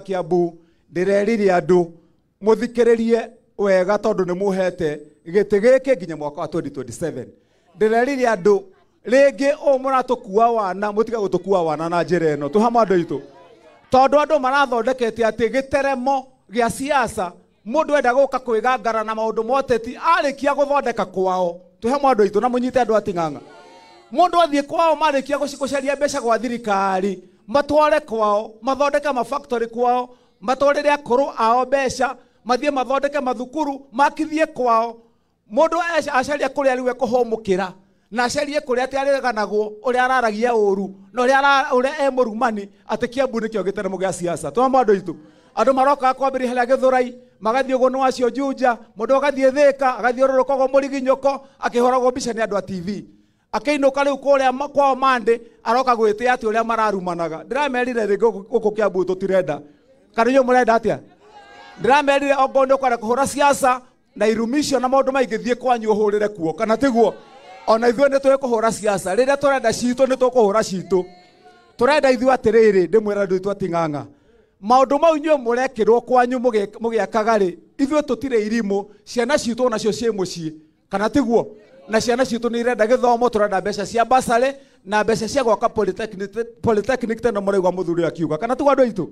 Kiambu ndĩrerire andũ mũthikĩrĩrie wega tondũ nĩ mũhete gĩtĩ gĩkĩ nginya mwaka wa 2027. Ndĩrerire andũ rĩngĩ ũũ mũratũkua wana, mũtige gũtũkua wana na njĩra ĩno twĩ hamwe andũ aitũ, tondũ andũ marathondekete atĩ gĩteremo gĩa siasa mũndũ enda gũka kwĩgangara na maũndũ ma ũteti arĩkia gũthondeka kwao. Twĩ hamwe andũ aitũ na mũnyite andũ ating'ang'a. Mũndũ athiĩ kwao marĩkia gũcaria mbeca gwa thirikari matware kwao, mathondeke mafactory kwao, matwarĩre akũrũ ao mbeca, mathiĩ mathondeke mathukuru, makithie kwao. Mũndũ acaria kũrĩa rĩu ekũhũmũkĩra na acarie kũrĩa atĩ arĩganagwo ũrĩa araragia ũru na ũrĩa e mũrumani atĩ Kiambu nĩkĩo gĩteremo gĩa siasa. Twĩ hamwe andũ aitũ. Andũ marokaga kwambĩrĩria harĩa Gĩthũrai, magathiĩ ũguo nĩ wacio Juja, mũndũ agathiĩ Thĩka, agathiĩ ũrũrũka ũguo mũriginyũko, akĩhũragwo mbica nĩ andũ a TV. Akĩinũka rĩu kũrĩa kwao Mandĩ, aroka gwĩtĩa atĩ ũrĩa mararumanaga. Ndĩramerire rĩngĩ gũkũ Kiambu tũtirenda. Kana inyuĩ mũrenda atĩa? Ndĩramerire ongorwo nĩ ũkwenda kũhũra siasa na irumi icio na maũndũ maingĩ, thiĩ kwanyu ũhũrĩre kuo, kana tiguo? Ona ithuĩ nĩ tũĩ kũhũra siasa. Rĩrĩa tũrenda citũ nĩ tũkũhũra citũ. Tũrenda ithuĩ atĩrĩrĩ, ndĩmwĩra andũ aitũ ating'ang'a. Maũndũ mau inyuĩ mũrekĩrwo kwanyu mũgĩakaga rĩ, ithuĩ tũtirĩ irimũ, ciana citũ onacio ciĩ mũciĩ, kana tiguo? Na ciana citũ nĩ irenda gĩthomo, tũrenda mbeca cia bursary na mbeca cia gwaka polytechnic teno mũraigua mũthuri akiuga, kana tiguo andũ aitũ?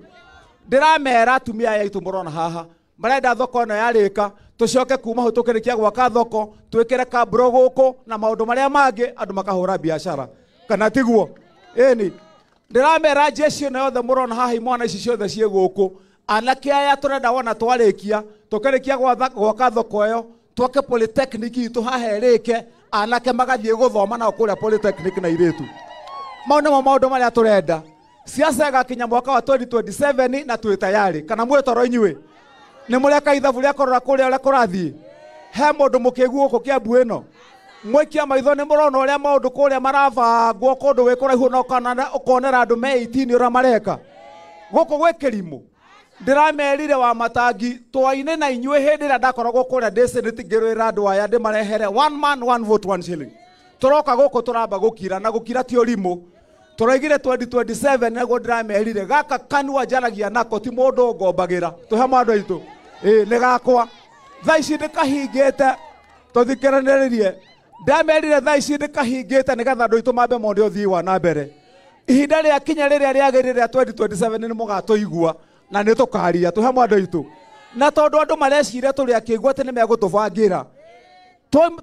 Ndĩramera atumia aya aitũ mũrona haha, marenda thoko ĩno yarĩka, tũcoke kuma hau tũkĩrĩkia gwaka thoko, twĩkĩre kamburo gũkũ na maũndũ marĩa mangĩ, andũ makahũra biacara, kana tiguo? Ĩni ndĩramera jeshi ĩno yothe mũrona haha, imwana ici ciothe ciĩ gũkũ, anake aya tũrenda wona twarĩkia, tũkĩrĩkia gwaka thoko ĩyo, twake polytechnic itũ haha ĩrĩke, anake magathiĩ gũthoma nao kũrĩa polytechnic na irĩtu. Mau nĩmo maũndũ marĩa tũrenda. Siasa ĩgakinya mwaka wa 2027 na twĩ tayari, kana mwĩ toro inyuĩ? Nĩ mũreka ithabu rĩa kũrora kũrĩa ũrĩa kũrathiĩ? He mũndũ mũkĩgu gũkũ Kiambu ĩno? Mwaikia maitho nĩ mũrona ũrĩa maũndũ kũrĩa marabangwo kũndũ gwĩ kũraihu na ũkonera andũ me 18 ũrĩa mareka. Gũkũ gwĩ kĩrimũ. Ndĩramerire wa matangi twaine na inyuĩ hĩndĩ ĩrĩa ndakoragwo kũrĩa ndĩ senate ngĩrũĩra andũ aya ndĩmarehere one man one vote one shilling. Tũroka gũkũ tũramba gũkira na gũkira ti ũrimũ. Tũraigire 2027 nĩguo ndĩramerire gaka kanua njaragia nako ti mũndũ ngombagĩra. Twĩ hamwe andũ aitũ. Ĩĩ nĩ gakwa. Thaa ici ndĩkahingĩte tũthikĩrĩrie. Ndamerire thaa ici ndĩkahingĩte nĩgetha andũ aitũ mambe mone ũthii wa na mbere. Ihinda rĩa kinya rĩrĩa rĩagĩrĩire rĩa 2027 nĩ mũgatũigua na nĩ tũkaria. Twĩ hamwe andũ aitũ. Na tondũ andũ mareciria tũrĩ akĩigua atĩ nĩ megũtũbangĩra,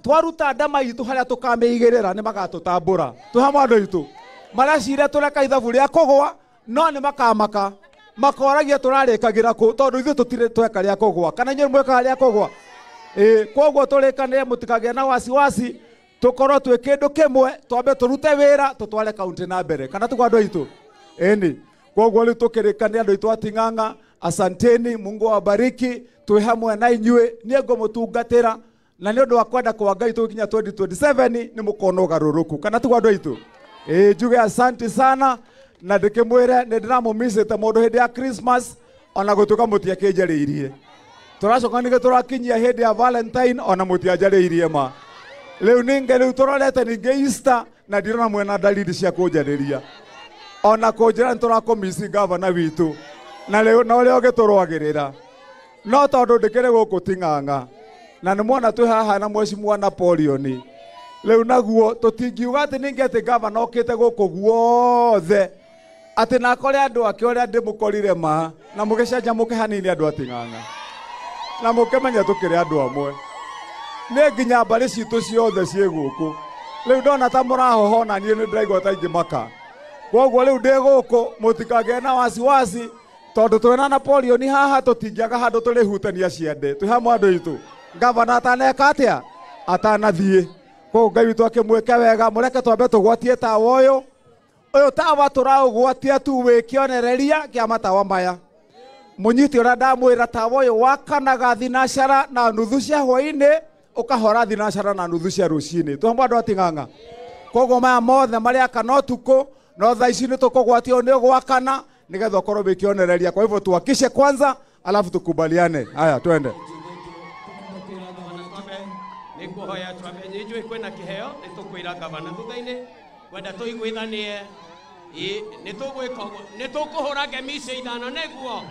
twaruta ndama itũ harĩa tũkamĩigĩrĩra nĩ magatũtambũra. Twĩ hamwe andũ aitũ. Mareciria tũreka ithabu rĩa kũgũa, no nĩ makamaka. Makoragia tũrarĩkagĩra kũ, tondũ ithuĩ tũtirĩ tweka rĩa kũgũa. Kana inyuĩ mwĩkaga rĩa kũgũa? Ĩĩ, koguo tũrĩkanĩre mũtikagĩe na wasiwasi, tũkorwo twĩ kĩndũ kĩmwe, twambe tũrute wĩra, tũtware kaunti na mbere. Kana tiguo andũ aitũ? Ĩni. Koguo rĩu tũkĩrĩkania andũ aitũ ating'ang'a, asanteni, Mungu awabariki, twĩ hamwe na inyuĩ, niĩ ngũmũtungatĩra, na nĩ ũndũ wa kwenda kwa Ngai tũgĩkinya 2027 nĩ mũkona ũgarũrũku. Kana tiguo andũ aitũ? Ĩĩ, njuge asanti sana, na ndĩkĩmwĩre nĩ ndĩramũmicĩte mũndũ hĩndĩ ya Christmas, ona gũtuĩka mũtiakĩnjarĩirie. Tũracoka ningĩ tũrakinyia hĩndĩ ya Valentine, ona mũtianjarĩirie ma. Rĩu ningĩ rĩu tũrorete ningĩ Easter, na ndirona mwena dalili cia kũnjarĩria. Ona kũnjĩra nĩ tũrakũmici gavana witũ, na rĩu na ũrĩa ũgĩtũrũagĩrĩra. No tondũ ndĩkĩrĩ gũkũ Ting'ang'a, na nĩ mwona twĩ haha na mheshimiwa Napoleon. Rĩu naguo tũtingiuga atĩ ningĩ atĩ gavana okĩte gũkũ guothe, atĩ nakore andũ ake ũrĩa ndĩmũkorire ma, na mũgĩcanjamũke hanini andũ a Ting'ang'a. Na mũkĩmenye tũkĩrĩ andũ amwe. Nĩ nginya mbarĩ citũ ciothe ciĩ gũkũ. Rĩu ndona ta mũrahoha ona niĩ nĩ ndĩraigua ta ingĩmaka. Koguo rĩu ndĩ gũkũ mũtikagĩe na wasiwasi, tondũ twĩna Napoleon haha tũtingĩaga handũ tũrĩhutania ciande. Twĩ hamwe andũ aitũ. Gavana ataneka atĩa? Atanathiĩ. Koguo Ngai witũ akĩmwĩke wega, mũreke twambe tũgwatie tawa ũyũ. Ũyũ tawa tũraũgwatia tu wĩ kĩonereria kĩa matawa maya. Mũnyite ũrĩa ndamwĩra, tawa ũyũ wakanaga thinacara na nuthu cia hwaĩ-inĩ, ũkahora thinacara na nuthu cia rũcinĩ. Twĩ hamwe andũ a Ting'ang'a. Koguo maya mothe marĩakana ũtukũ, no thaa ici nĩ tũkũgwatia ũyũ nĩ ũgwakana, nĩgetha ũkorwo wĩ kĩonereria. Kwa hivyo tuwakishe kwanza, alafu tukubaliane. Haya, twende. Nĩ ngũhoya twambe nĩ njũĩ kwĩna kĩheo, nĩ tũkwĩra gavana thutha-inĩ, kwenda tũiguithanie. Ĩ, nĩ tũgwĩka ũguo, nĩ tũkũhũra ngemi icio ithano nĩguo.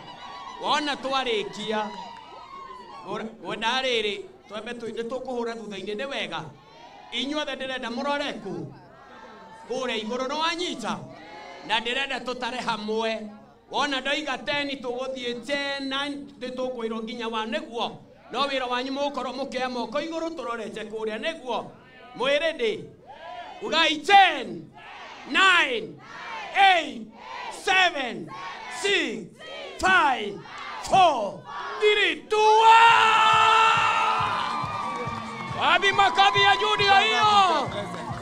Wona twarikia ngwenda rĩrĩ twambe nĩ tũkũhũra thutha-inĩ nĩ wega. Inyuothe ndĩrenda mũrore kũ kũrĩa igũrũ nĩ wanyita na ndĩrenda tũtare hamwe. Wona ndoiga 10 tũgũthiĩ 10 9 nĩ tũkwĩrwo nginya wa nĩguo no wĩra wanyu mũgũkorwo mũkĩoya moko igũrũ tũrorete kũrĩa nĩguo mwĩ ready. Ugai 10 9 8 7 6 5 4 3 2 1. Wapi makofi ya juu ndio hiyo.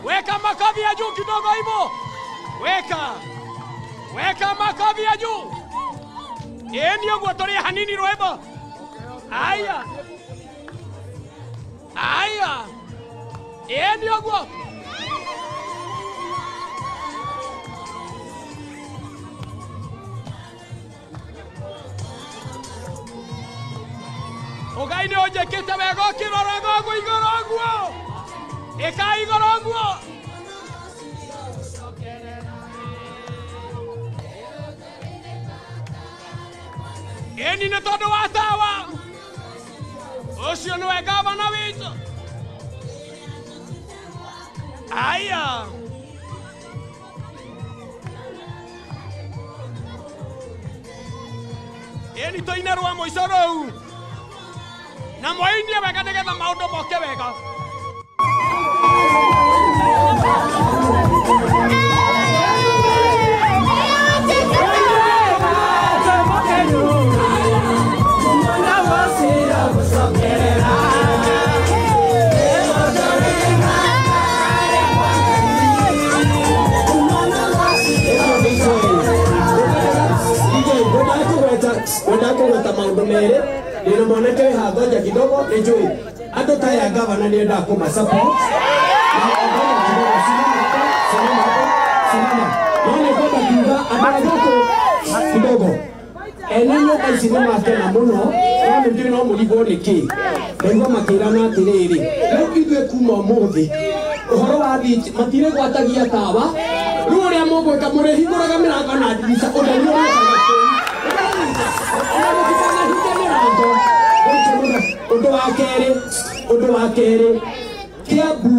Weka makofi ya juu kidogo hivyo. Weka. Weka makofi ya juu. Ndio gwotoria hanini rwebo. Aya. Aya. Ndio gwo. Ugai nĩ ũnjĩkĩte wega ũkĩroraga ũguo igũrũ ũguo. Ĩka igũrũ ũguo. Ĩni nĩ tondũ wa tawa. Ũcio nĩwe gavana witũ. Aya. Ĩni tũine rwa mũico rũu. Na mwainie wega nĩgetha maũndũ moke wega. Wenda kũgweta maũndũ merĩ ndĩna mwanake wĩ haha ngoja kidogo nĩ njũĩ andũ ta aya gavana nĩ endaga kũma support. Simama hapo, simama. No nĩ ngwenda kuuga andũ a gũkũ kidogo ene nyũmba ici nĩ makena mũno no nĩ njũĩ no mũrigwo nĩ kĩ. Ndaigua makĩrana atĩrĩrĩ rĩu ithuĩ kuma ũmũthĩ ũhoro wa thitima matirĩgwatagia tawa rĩu ũrĩa mũgwĩka mũrĩhingũraga mĩrango na ndirica ũtheri ũrĩũkaga kũu. Ũndũ wa kerĩ Kiambu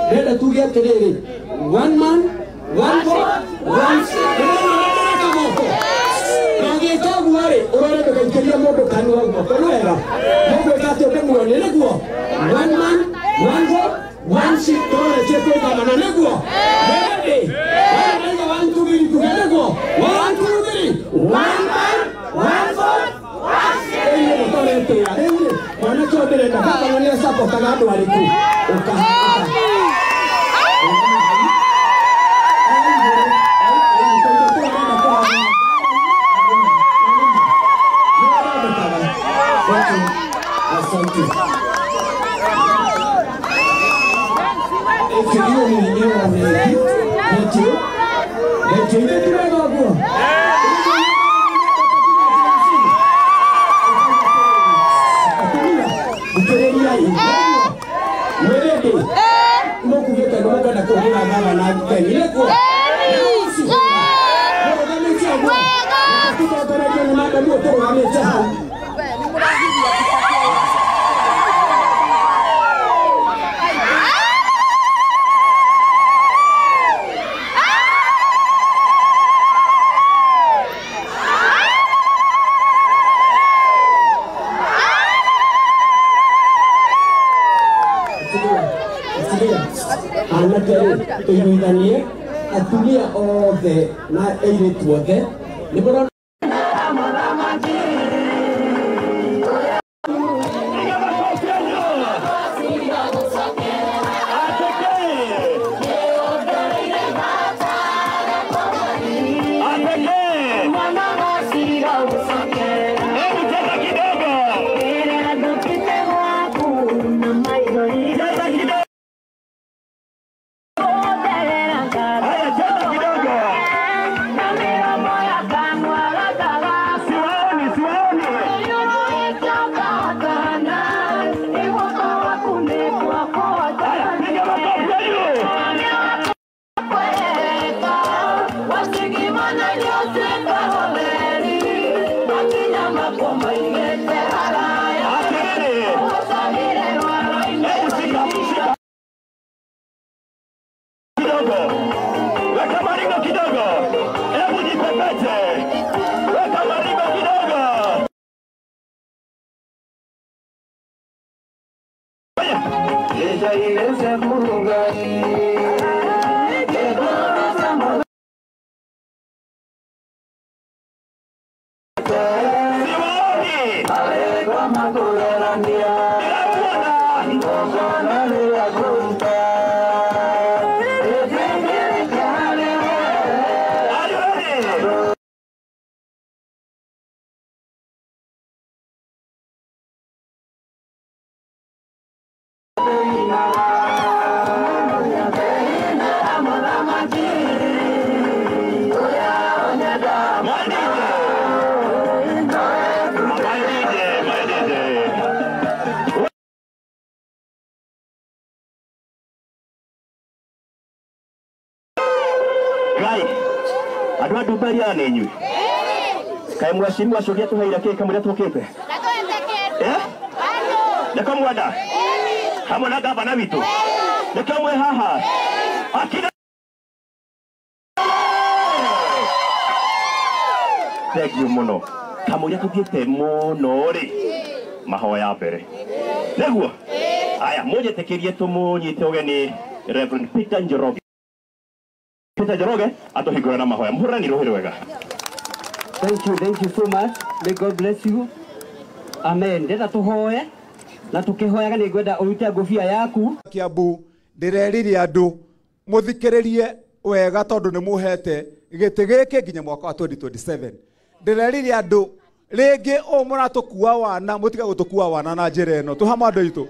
ndĩrenda tuge atĩrĩrĩ one man one vote one seat. Na ũgĩka ũguo rĩ ũrore ndũgaikĩrie mũndũ kanua guoko nĩ wega mũgwĩka atĩ ũndĩmuonie nĩguo one man one vote one seat tũroretie kwĩ gavana nĩguo ready. Wona 1 2 3 tuge nĩguo 1 2 3 one man one vote one seat. Rĩu rĩ mwanake ũyũ ndĩrenda gavana nĩ acapotaga andũ arĩkũ ũka Asante. Tuiguithanie atumia othe na airĩtu othe nĩ mũrona. Thank you. Kidogo. Weka maringo kidogo. Hebu jipepete. Weka maringo kidogo. Andũ a Ndumberi aya nĩ inyuĩ kaĩ mwacimwa cokia tũheire kĩ kamũira tũkĩte nĩko mwenda hamwe na gavana witũ nĩkĩo mwĩ haha akina. Thank you mũno kamũira tũthiĩte mũno rĩ mahoya mbere nĩguo aya mũnjĩtĩkĩrie tũmũnyite ũgeni Reverend Peter Njoroge. Peter Njoroge atuhingũre na mahoya mũhũrani rũhĩ rwega. Thank you so much. May God bless you. Amen. Ndĩrenda tũhoe na tũkĩhoyaga nĩ ngwenda ũrute ngũbia yaku. Kiambu ndĩrerire andũ mũthikĩrĩrie wega tondũ nĩ mũhete gĩtĩ gĩkĩ nginya mwaka wa 2027. Ndĩrerire andũ rĩngĩ ũũ mũratũkua wana mũtiga gũtũkua wana na njĩra ĩno tũhamwe andũ aitũ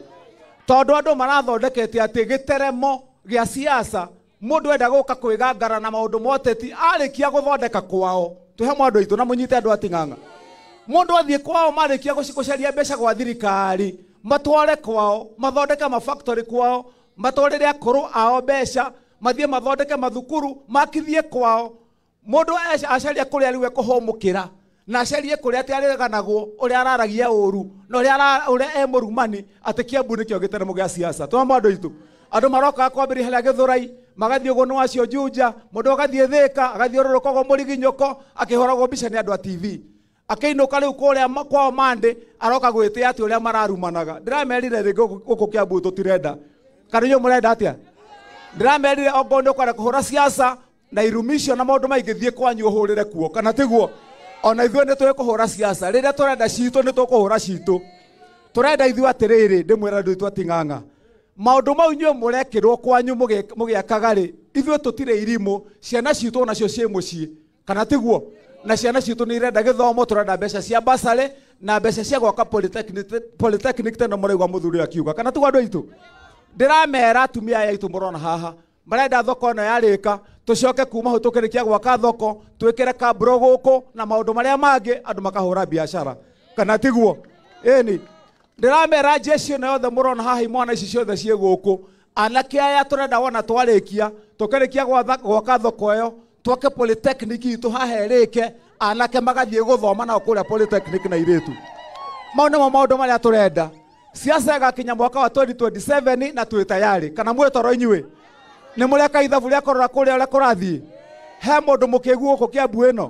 tondũ andũ marathondekete atĩ gĩteremo gĩa siasa mũndũ enda gũka kwĩgangara na maũndũ ma ũteti arĩkia gũthondeka kwao tũhamwe andũ aitũ na mũnyite andũ ating'ang'a mũndũ athiĩ kwao marĩkia gũcaria mbeca gwa thirikari matware kwao mathondeke mafactory kwao matwarĩre akũrũ ao mbeca mathiĩ mathondeke mathukuru makithie kwao mũndũ acaria kũrĩa rĩu ekũhũmũkĩra na acarie kũrĩa atĩ areganagwo ũrĩa araragia ũru na ũrĩa e mũrumani atĩ Kiambu nĩkĩo gĩteremo gĩa siasa tũhamwe andũ aitũ andũ marokaga kwambĩrĩria harĩa Gĩthũrai magathiĩ ũguo nĩ wacio Juja mũndũ agathiĩ Thĩka agathiũrũrũka ũguo mũriginyũko akĩhũragwo mbica nĩ andũ a TV akĩinũka rĩu kũrĩa kwao Mandĩ aroka gwĩtĩa atĩ ũrĩa mararumanaga ndĩramerire rĩngĩ gũkũ Kiambu tũtirenda kana inyuĩ mũrenda atĩa ndĩramerire ongorwo nĩ ũkwenda kũhũra siasa na irumicio na maũndũ maingĩ thiĩ kwanyu ũhũrĩre kuo kana tiguo ona ithuĩ nĩ tũĩ kũhũra siasa rĩrĩa tũrenda citũ nĩ tũkũhũra citũ tũrenda ithuĩ atĩrĩrĩ ndĩmwĩra andũ aitũ ating'ang'a maũndũ mau inyuĩ mũrekĩrwo kwanyu mũgĩakaga rĩ ithuĩ tũtirĩ irimũ ciana citũ onacio ciĩ mũciĩ kana tiguo na ciana citũ nĩ irenda gĩthomo tũrenda mbeca cia basarĩ na mbeca cia gwaka polytechnic teno mũraigua mũthuri ũyũ akiuga kana tiguo andũ aitũ ndĩramera atumia aya aitũ mũrona haha marenda thoko ĩno yarĩka tũcoke kuma hau tũkĩrĩkia gwaka thoko twĩkĩre kamburo gũkũ na maũndũ marĩa mangĩ andũ makahũra biacara kana tiguo ĩni ndĩramera jeshi ĩno yothe mũrona haha imwana ici ciothe ciĩ gũkũ anake aya tũrenda wona twarĩkia tũkĩrĩkia gwaka thoko ĩyo twake polytechnic itũ haha ĩrĩke anake magathiĩ gũthoma nao kũrĩa polytechnic na irĩtu mau nĩmo maũndũ marĩa tũrenda siasa ĩgakinya mwaka wa 2027 na twĩ tayari kana mwĩ toro inyuĩ nĩ mũreka ithabu rĩa kũrora kũrĩa ũrĩa kũrathiĩ he mũndũ mũkĩgu gũkũ Kiambu ĩno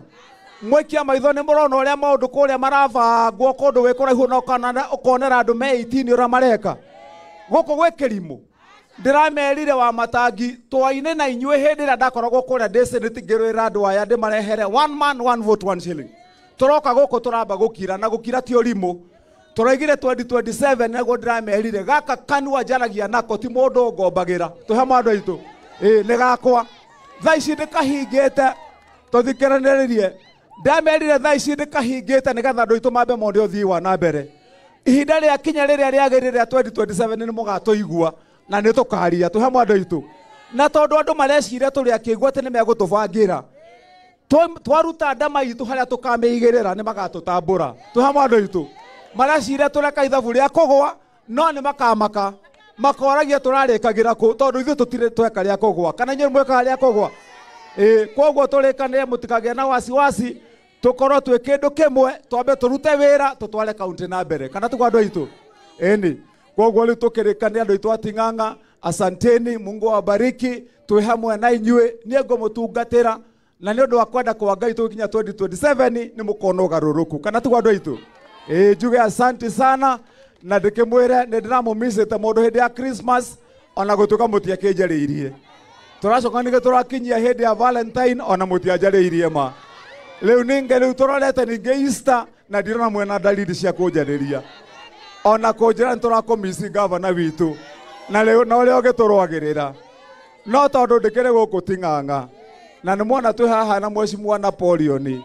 mwikia maitho nĩ mũrona ũrĩa maũndũ kũrĩa marabangwo kũndũ gwĩ kũraihu na ũkonera andũ me 18 ũrĩa mareka gũkũ gwĩ kĩrimũ ndĩramerire wa matangi twaine na inyuĩ hĩndĩ ĩrĩa ndakoragwo kũrĩa ndĩ senate ngĩrũĩra andũ aya ndĩmarehere one man one vote one shilling tũroka gũkũ tũramba gũkira na gũkira ti ũrimũ tũraigire 2027 nĩguo ndĩramerire gaka kanua njaragia nako ti mũndũ ngombagĩra tũhe andũ aitũ ĩĩ nĩ gakwa thaa ici ndĩkahingĩte tũthikĩranĩrĩrie ndamerire thaa ici ndĩkahingĩte nĩgetha andũ aitũ mambe mone ũthii wa na mbere ihinda rĩa kinya rĩrĩa rĩagĩrĩire rĩa 2027 nĩ mũgatũigua na nĩ tũkaria tũhe andũ aitũ na tondũ andũ mareciria tũrĩ akĩigua atĩ nĩ megũtũbangĩra twaruta ndama itũ harĩa tũkamĩigĩrĩra nĩ magatũtambũra tũhe andũ aitũ mareciria tũreka ithabu rĩa kũgũa no nĩ makamaka makoragia tũrarĩkagĩra kũ tondũ ithuĩ tũtirĩ tweka rĩa kũgũa kana inyuĩ mwekaga rĩa kũgũa ĩĩ koguo tũrĩkanĩre mũtikagĩe na wasiwasi Tukorwo twĩ kĩndũ kĩmwe, twambe tũrute wĩra, tũtware kaunti na mbere. Kana tiguo andũ aitũ? Ĩni. Koguo rĩu tũkĩrĩkania andũ aitũ a Ting'ang'a, asanteni, Mungu awabariki, twĩ hamwe na inyuĩ, niĩ ngũmũtungatĩra na nĩ ũndũ wa kwenda kwa Ngai tũgĩkinya 2027 nĩ mũkona ũgarũrũku. Kana tiguo andũ aitũ? Ĩĩ, njuge asanti sana na ndĩkĩmwĩre nĩ ndĩramũmicĩte mũndũ hĩndĩ ya Christmas ona gũtuĩka mũtiakĩnjarĩirie. Tũracoka ningĩ tũrakinyia hĩndĩ ya Valentine ona mũtianjarĩirie ma. Rĩu ningĩ rĩu tũrorete ningĩ Easter na ndirona mwena dalili cia kũnjarĩria. Ona kũnjĩra nĩ tũrakũmici gavana witũ na rĩu na ũrĩa ũgĩtũrũagĩrĩra. No tondũ ndĩkĩrĩ gũkũ Ting'ang'a na nĩ mwona twĩ haha na mheshimiwa Napoleon.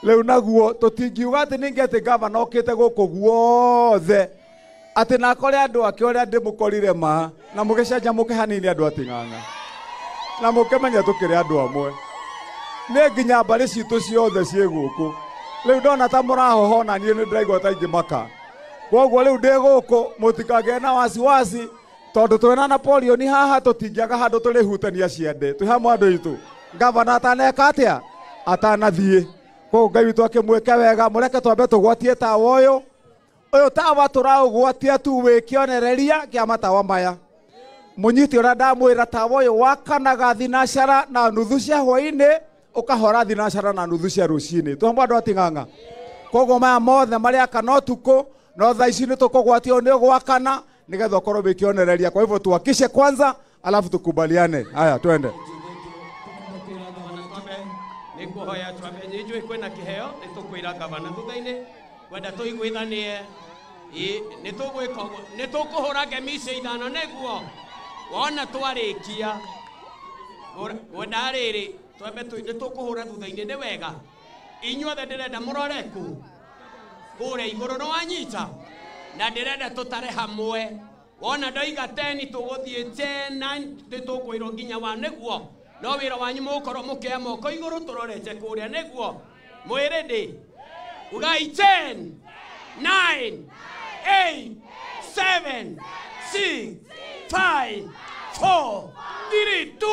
Rĩu naguo tũtingiuga atĩ ningĩ atĩ gavana okĩte gũkũ guothe atĩ nakore andũ ake ũrĩa ndĩmũkorire ma na mũgĩcanjamũke hanini andũ a Ting'ang'a na mũkĩmenye tũkĩrĩ andũ amwe. Nĩ nginya mbarĩ citũ ciothe ciĩ gũkũ. Rĩu ndona ta mũrahoho na niĩ nĩ ndĩraigua ta ingĩmaka. Koguo rĩu ndĩ gũkũ mũtikagĩe na wasiwasi tondũ twĩna Napoleon haha tũtingĩaga handũ tũrĩhutania ciande. Twĩ hamwe andũ aitũ. Gavana ataneka atĩa? Atanathiĩ. Koguo Ngai witũ akĩmwĩke wega, mũreke twambe tũgwatie tawa ũyũ. Ũyũ tawa tũraũgwatia tu wĩ kĩonereria kĩa matawa maya. Mũnyite ũrĩa ndamwĩra, tawa ũyũ wakanaga thinacara na nuthu cia hwaĩ-inĩ ũkahora thinacara na nuthu cia rũcinĩ. Twĩ hamwe andũ a Ting'ang'a. Koguo maya mothe marĩakana ũtukũ, no thaa ici nĩ tũkũgwatia ũyũ nĩ ũgwakana nĩgetha ũkorwo wĩ kĩonereria. Kwa hivyo tuwakishe kwanza alafu tukubaliane. Haya, twende. Nĩ ngũhoya twambe nĩ njũĩ kwĩna kĩheo nĩ tũkwĩra gavana thutha-inĩ kwenda tũiguithanie. Nĩ tũgwĩka ũguo, nĩ tũkũhũra ngemi icio ithano nĩguo wona twarĩkia. Ngwenda rĩrĩ twambe nĩ tũkũhũra thutha-inĩ nĩ wega. Inyuothe ndĩrenda mũrore kũ kũrĩa igũrũ nĩ wanyita na ndĩrenda tũtare hamwe. Wona ndoiga 10 tũgũthiĩ 10 9 nĩ tũkwĩrwo nginya wa nĩguo no wĩra wanyu mũgũkorwo mũkĩoya moko igũrũ tũrorete kũrĩa nĩguo mwĩrĩ ndĩ ugai 10 9 8 7 6 5 4 3 2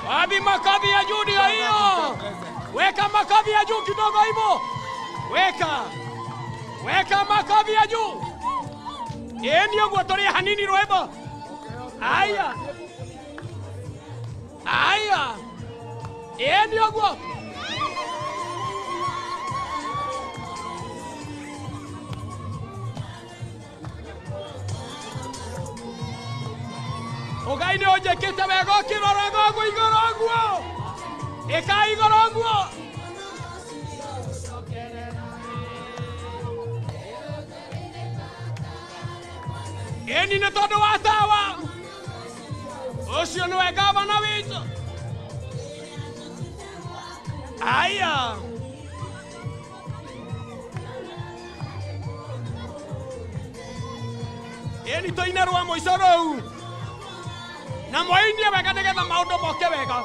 1. Wapi makofi ya juu ndio hiyo. Weka makofi ya juu kidogo hivyo. Weka. Weka makofi ya juu. Ndio gwotoria hanini rwebo. Aya. Aya. Ndio gwo. Ugai nĩ ũnjĩkĩte wega ũkĩrora ũguo igũrũ ũguo. Ĩka igũrũ ũguo. Ĩni nĩ tondũ wa tawa. Ũcio nĩwe gavana witũ. Aya. Ĩni tũine rwa mũico rũu. Na mwainie wega nĩgetha maũndũ moke wega.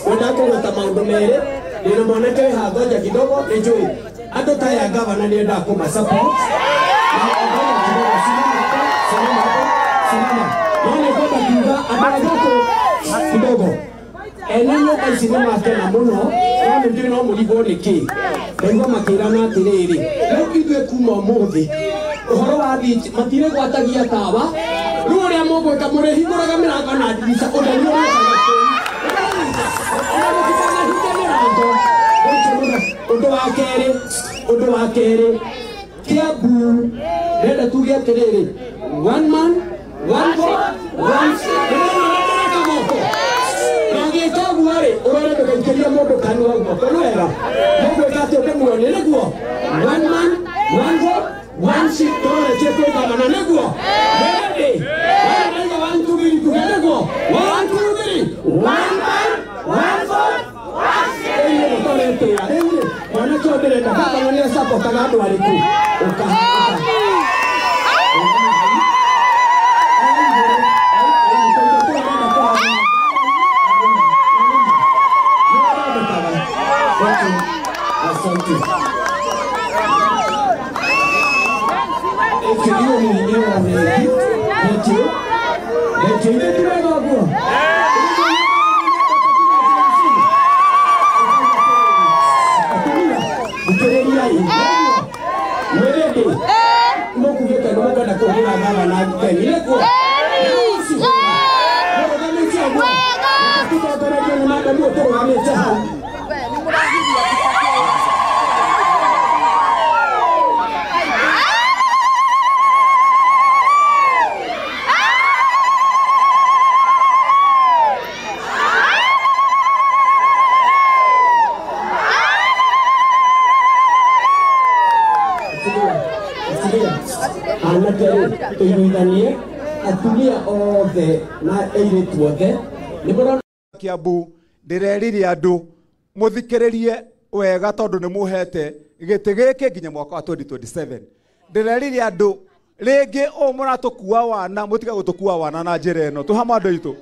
Wenda kũgweta maũndũ merĩ ndĩna mwanake wĩ haha ngoja kidogo nĩ njũĩ andũ ta aya gavana nĩ endaga kũma support. Ngoja kidogo, simama hapo, simama hapo, simama. No nĩ ngwenda kuuga andũ a gũkũ kidogo ene nyũmba ici nĩ makena mũno no nĩ njũĩ no mũrigwo nĩ kĩ. Ndaigua makĩrana atĩrĩrĩ rĩu ithuĩ kuma ũmũthĩ ũhoro wa matirĩgwatagia tawa rĩu ũrĩa mũgwĩka mũrĩhingũraga mĩrango na ndirica ũtheri ũrĩũkaga kũu. Ũndũ wa kerĩ Kiambu ndĩrenda tuge atĩrĩrĩ one man one vote one seat. Na ũgĩka ũguo rĩ ũrore ndũgaikĩrie mũndũ kanua guoko nĩ wega mũgwĩka atĩ ũndĩmuonie nĩguo one man one vote one seat tũroretie kwĩ gavana nĩguo ready one 1 2 3 tuge nĩguo 1 2 3 one man one vote one seat. Rĩu rĩ mwanake ũyũ ndĩrenda gavana nĩ acapotaga andũ arĩkũ? Ũka. kana ngeni nĩguo mũrũgamĩte ũguo tũtongorerio nĩ madamu ũyũ tũrũgamĩte hau. Anake rĩ tũiguithanie atumia othe na airĩtu othe nĩ mũrona Kiambu ndĩrerire andũ mũthikĩrĩrie wega tondũ nĩ mũhete gĩtĩ gĩkĩ nginya mwaka wa 2027. Ndĩrerire andũ rĩngĩ ũũ mũratũkua wana mũtige gũtũkua wana na njĩra ĩno twĩ hamwe andũ aitũ,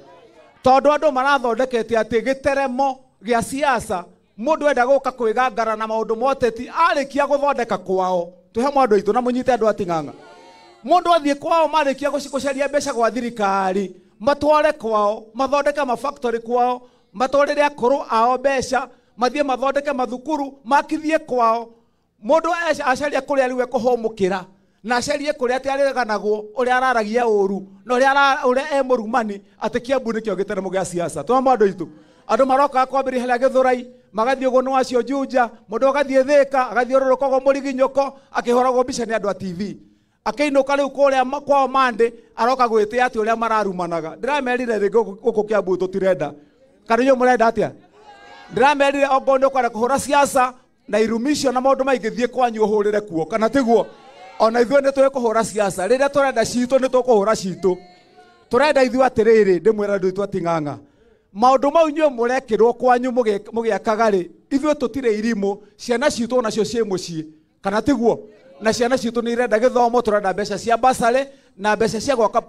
tondũ andũ marathondekete atĩ gĩteremo gĩa siasa mũndũ enda gũka kwĩgangara na maũndũ ma ũteti arĩkia gũthondeka kwao. Twĩ hamwe andũ aitũ na mũnyite andũ ating'ang'a. Mũndũ athiĩ kwao marĩkia gũcaria mbeca gwa thirikari matware kwao mathondeke mafactory kwao matwarĩre akũrũ ao mbeca mathiĩ mathondeke mathukuru makithie kwao. Mũndũ acaria kũrĩa rĩu ekũhũmũkĩra na acarie kũrĩa atĩ arĩganagwo ũrĩa araragia ũru na ũrĩa e mũrumani atĩ Kiambu nĩkĩo gĩteremo gĩa siasa. Twĩ hamwe andũ aitũ, andũ marokaga kwambĩrĩria harĩa Gĩthũrai magathiĩ ũguo nĩ wacio Juja, mũndũ agathiĩ Thĩka agathiũrũrũka ũguo mũriginyũko akĩhũragwo mbica nĩ andũ a TV akĩinũka rĩu kũrĩa kwao Mandĩ aroka gwĩtĩa atĩ ũrĩa mararumanaga. Ndĩramerire rĩngĩ gũkũ Kiambu tũtirenda, kana inyuĩ mũrenda atĩa? Ndĩramerire ongorwo nĩ ũkwenda kũhũra siasa na irumicio na maũndũ maingĩ thiĩ kwanyu ũhũrĩre kuo, kana tiguo? Ona ithuĩ nĩ tũĩ kũhũra siasa, rĩrĩa tũrenda citũ nĩ tũkũhũra citũ. Tũrenda ithuĩ atĩrĩrĩ, ndĩmwĩra andũ aitũ ating'ang'a, maũndũ mau inyuĩ mũrekĩrwo kwanyu mũgĩakaga rĩ, ithuĩ tũtirĩ irimũ, ciana citũ onacio ciĩ mũciĩ, kana tiguo? Na ciana citũ nĩ irenda gĩthomo, tũrenda mbeca cia basarĩ na mbeca cia gwaka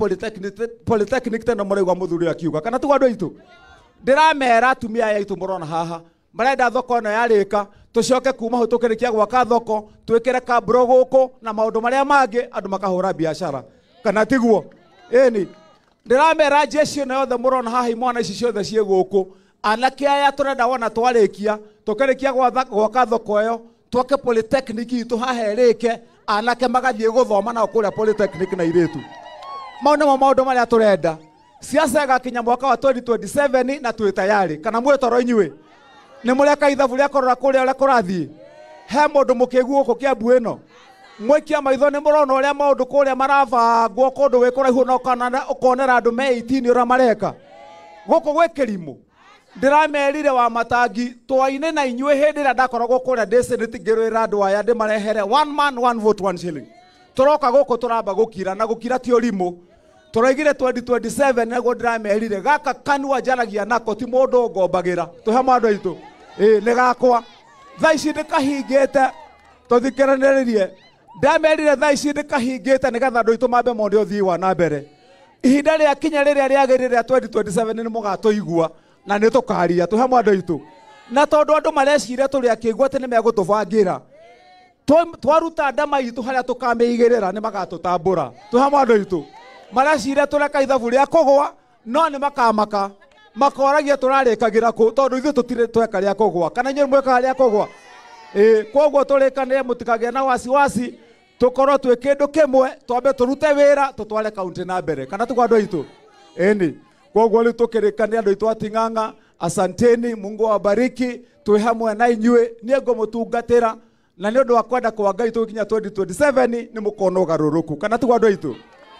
polytechnic teno mũraigua mũthuri akiuga, kana tiguo andũ aitũ? Ndĩramera atumia aya aitũ mũrona haha marenda thoko ĩno yarĩka tũcoke kuma hau tũkĩrĩkia gwaka thoko twĩkĩre kamburo gũkũ na maũndũ marĩa mangĩ andũ makahũra biacara, kana tiguo? Ĩni ndĩramera jeshi ĩno yothe mũrona haha imwana ici ciothe ciĩ gũkũ, anake aya tũrenda wona twarĩkia tũkĩrĩkia gwaka thoko ĩyo twake polytechnic itũ haha ĩrĩke, anake magathiĩ gũthoma nao kũrĩa polytechnic na irĩtu. Mau nĩmo maũndũ marĩa tũrenda. Siasa ĩgakinya mwaka wa 2027 na twĩ tayari, kana mwĩ toro inyuĩ? Nĩ mũreka ithabu rĩa kũrora kũrĩa ũrĩa kũrathiĩ? He mũndũ mũkĩgu gũkũ Kiambu ĩno? Mwaikia maitho nĩ mũrona ũrĩa maũndũ kũrĩa marabangwo kũndũ gwĩ kũraihu na ũkonera andũ me 18 ũrĩa mareka gũkũ gwĩ kĩrimũ. Ndĩramerire wa matangi twaine na inyuĩ hĩndĩ ĩrĩa ndakoragwo kũrĩa ndĩ senate ngĩrũĩra andũ aya ndĩmarehere one man one vote one shilling. Tũroka gũkũ tũramba gũkira na gũkira ti ũrimũ. Tũraigire 2027 nĩguo ndĩramerire gaka kanua njaragia nako ti mũndũ ngombagĩra. Twĩ hamwe andũ aitũ? Ĩĩ nĩ gakwa. Thaa ici ndĩkahingĩte tũthikĩranĩrĩrie. Ndamerire thaa ici ndĩkahingĩte nĩgetha andũ aitũ mambe mone ũthii wa na mbere. Ihinda rĩa kinya rĩrĩa rĩagĩrĩire rĩa 2027 nĩ mũgatũigua na nĩ tũkaria. Twĩ hamwe andũ aitũ? Na tondũ andũ mareciria tũrĩ akĩigua atĩ nĩ megũtũbangĩra, twaruta ndama itũ harĩa tũkamĩigĩrĩra nĩ magatũtambũra. Twĩ hamwe andũ aitũ? Mareciria tũreka ithabu rĩa kũgũa no nĩ makamaka makoragia tũrarĩkagĩra kũ tondũ ithuĩ tũtirĩ tweka rĩa kũgũa, kana inyuĩ mwĩkaga rĩa kũgũa? Ĩĩ, koguo tũrĩkanĩre mũtikagĩe na wasiwasi, tũkorwo twĩ kĩndũ kĩmwe, twambe tũrute wĩra tũtware kaunti na mbere, kana tiguo andũ aitũ? Ĩni, koguo rĩu tũkĩrĩkanĩre andũ aitũ ating'ang'a, asanteni, Mungu awabariki, twĩ hamwe na inyuĩ, niĩ ngũmũtungatĩra na nĩ ũndũ wa kwenda kwa Ngai tũgĩkinya 2027 nĩ mũkona ũgarũrũku, kana tiguo andũ aitũ?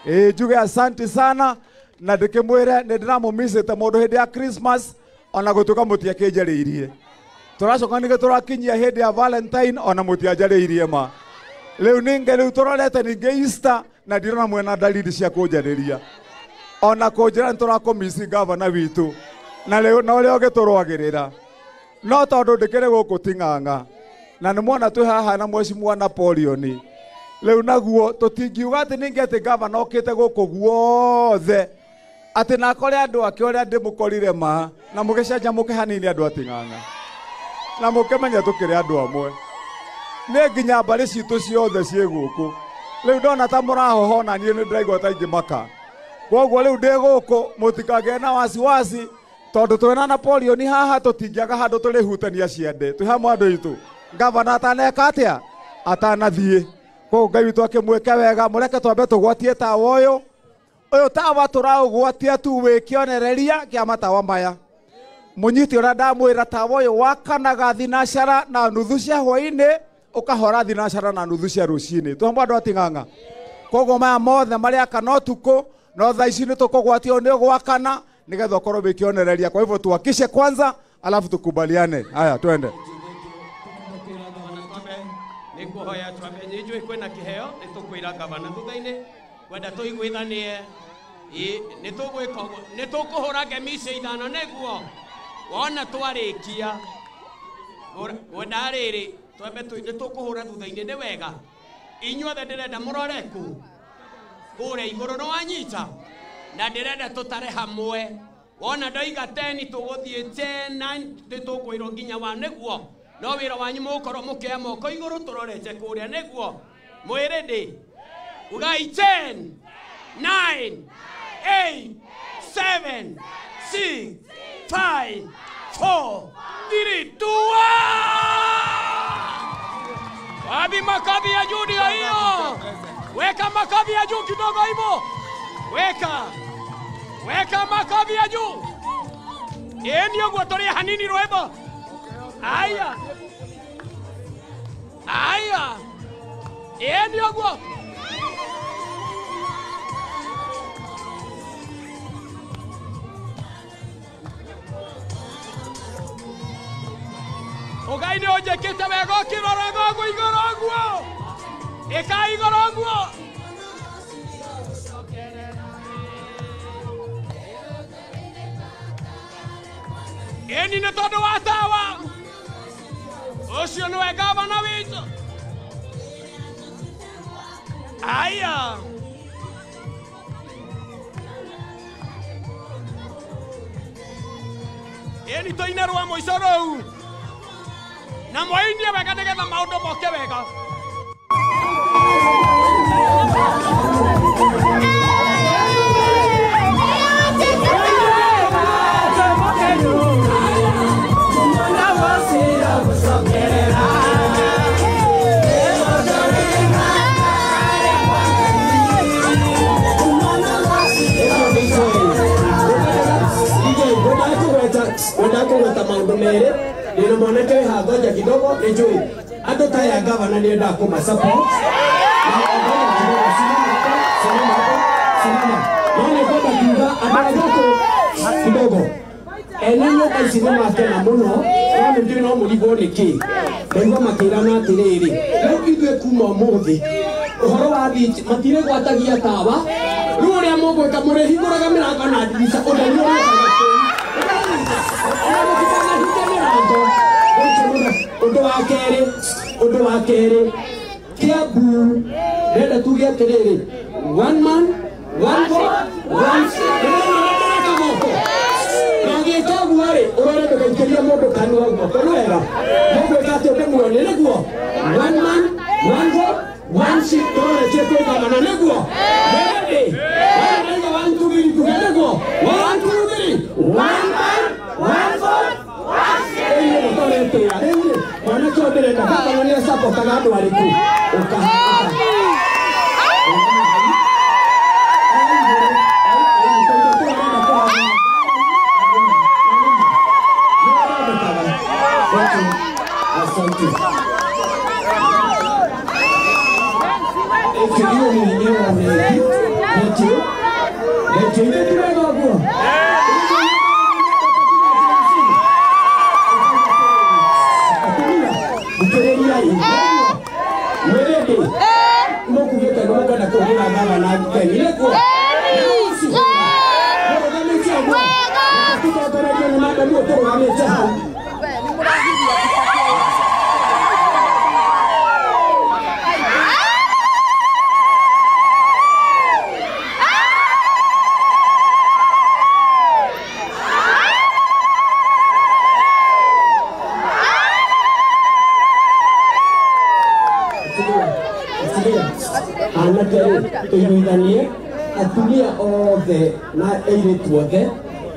Ĩĩ, njuge asante sana na ndĩkĩmwĩre nĩ ndĩramũmicĩte mũndũ hĩndĩ ya Christmas ona gũtuĩka mũtiakĩnjarĩirie. Tũracoka ningĩ tũrakinyia hĩndĩ ya Valentine ona mũtianjarĩirie ma. Rĩu ningĩ rĩu tũrorete ningĩ Easter na ndirona mwena dalili cia kũnjarĩria. Ona kũnjĩra nĩ tũrakũmici gavana witũ na rĩu na ũrĩa ũgĩtũrũagĩrĩra. No tondũ ndĩkĩrĩ gũkũ Ting'ang'a na nĩ mwona twĩ haha na mheshimiwa Napoleon. Rĩu naguo tũtingiuga atĩ ningĩ atĩ gavana okĩte gũkũ guothe atĩ nakore andũ ake ũrĩa ndĩmũkorire ma na mũgĩcanjamũke hanini andũ a Ting'ang'a na mũkĩmenye tũkĩrĩ andũ amwe. Nĩ nginya mbarĩ citũ ciothe ciĩ gũkũ. Rĩu ndona ta mũrahoho na niĩ nĩ ndĩraigua ta ingĩmaka. Koguo rĩu ndĩ gũkũ mũtikagĩe na wasiwasi tondũ twĩna Napoleon haha tũtingĩaga handũ tũrĩhutania ciande. Twĩ hamwe andũ aitũ. Gavana ataneka atĩa? Atanathiĩ. Koguo Ngai witũ akĩmwĩke wega, mũreke twambe tũgwatie tawa ũyũ. Ũyũ tawa tũraũgwatia tu wĩ kĩonereria kĩa matawa maya. Mũnyite ũrĩa ndamwĩra, tawa ũyũ wakanaga thinacara na nuthu cia hwaĩ-inĩ, ũkahora thinacara na nuthu cia rũcinĩ. Twambo andũ ating'ang'a. Koguo maya mothe marĩakana ũtukũ, no thaa ici nĩ tũkũgwatio nĩ gwakana nĩgetha ũkorwo wĩ kĩonereria. Kwa hivyo tuwakishe kwanza alafu tukubaliane. Haya, twende. Nĩngũhoya twambe nĩ njũĩ kwĩna kĩheo nĩ tũkwĩra gavana thutha-inĩ kwenda tũiguithanie. Nĩ tũgwĩka ũguo, nĩ tũkũhũra ngemi icio ithano nĩguo wona twarĩkia. Ngwenda rĩrĩ twambe nĩ tũkũhũra thutha-inĩ nĩ wega. Inyuothe ndĩrenda mũrore kũ kũrĩa igũrũ nĩ wanyita, na ndĩrenda tũtare hamwe. Wona ndoiga 10 tũgũthiĩ 10 9 nĩ tũkwĩrwo nginya wa nĩguo no wĩra wanyu mũgũkorwo mũkĩoya moko igũrũ tũrorete kũrĩa nĩguo mwĩrĩ ndĩ ugai 10 9 8 7 6 5 4 3 2 1. Wapi makofi ya juu ndio hiyo. Weka makofi ya juu kidogo hivyo. Weka. Weka makofi ya juu. Ndio guo hanini rwebo. Aya. Aya. Ndio guo. Ugai nĩ ũnjĩkĩte wega ũkĩroraga ũguo igũrũ ũguo. Ĩka igũrũ ũguo. Ĩni nĩ tondũ wa tawa. Ũcio nĩwe gavana witũ. Aya. Ĩni tũine rwa mũico rũu. Na mwainie wega nĩgetha maũndũ moke wega. Wenda kũgweta maũndũ merĩ ndĩna mwanake wĩ haha ngoja kidogo nĩ njũĩ andũ ta aya gavana nĩ endaga kũma support. Simama hapo, simama. No nĩ ngwenda kuuga andũ a gũkũ kidogo ene nyũmba ici nĩ makena mũno, no nĩ njũĩ no mũrigwo nĩ kĩ. Ndaigua makĩrana atĩrĩrĩ, rĩu ithuĩ kuma ũmũthĩ ũhoro wa thiti matirĩgwatagia tawa, rĩu ũrĩa mũgwĩka mũrĩhingũraga mĩrango na ndirica ũtheri ũrĩũkaga kũu. Ũndũ wa kerĩ Kiambu ndĩrenda tuge atĩrĩrĩ, one man one vote one seat. Na ũgĩka ũguo rĩ, ũrore ndũgaikĩrie mũndũ kanua guoko, nĩ wega mũgwĩka atĩ ũndĩmuonie nĩguo one man one vote one seat. Tũroretie kwĩ gavana nĩguo ready. Wona 1 2 3 tuge nĩguo 1 2 3 one man one vote one seat. Rĩu rĩ, mwanake ũyũ ndĩrenda gavana nĩ acapotaga andũ arĩkũ? Ũka Asante. Anake tũiguithanie atumia othe na airĩtu othe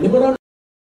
nĩ mũrona.